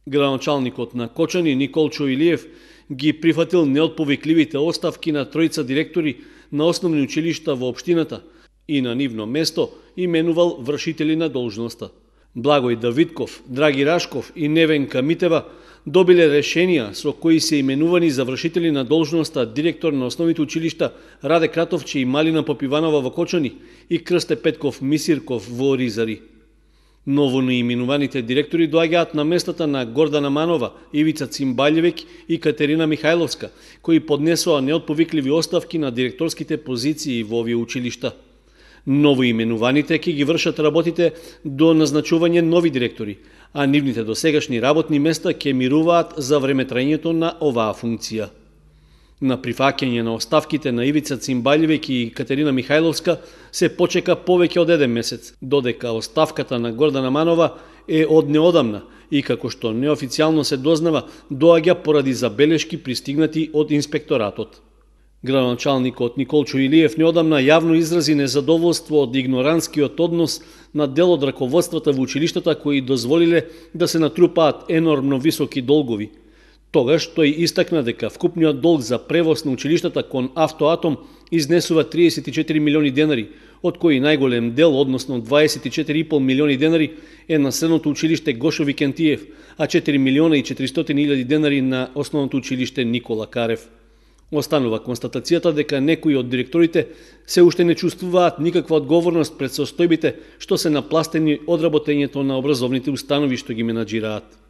Градоначалникот на Кочани Николчо Илиев ги прифатил неотповикливите оставки на тројца директори на основни училишта во општината и на нивно место именувал вршители на должноста. Благој Давидков, Драги Рашков и Невенка Митева добиле решенија со кои се именувани за вршители на должноста директор на основните училишта Раде Кратовче и Малина Попиванова во Кочани и Крсте Петков Мисирков во Оризари. Новонаименуваните директори доаѓаат на местата на Гордана Манова, Ивица Цимбалјевек и Катерина Михајловска, кои поднесоа неотповикливи оставки на директорските позиции во овие училишта. Новоименуваните ќе ги вршат работите до назначување нови директори, а нивните досегашни работни места ќе мируваат за времетрањето на оваа функција. На прифаќање на оставките на Ивица Цимбалјевек и Катерина Михајловска се почека повеќе од 1 месец, додека оставката на Гордана Манова е од неодамна и, како што неофицијално се дознава, доаѓа поради забелешки пристигнати од инспекторатот. Градоначалникот Николчо Илиев неодамна јавно изрази незадоволство од игноранскиот однос на дел од раководствата во училиштата кои дозволиле да се натрупаат енормно високи долгови. Тогаш тој истакна дека вкупниот долг за превоз на училиштата кон Автоатом изнесува 34 милиони денари, од кои најголем дел, односно 24,5 милиони денари, е на средното училиште Гошо Викентиев, а 4 милиона и 400 илјади денари на основното училиште Никола Карев. Останува констатацијата дека некои од директорите се уште не чувствуваат никаква одговорност пред состојбите што се напластени од работењето на образовните установи што ги менаџираат.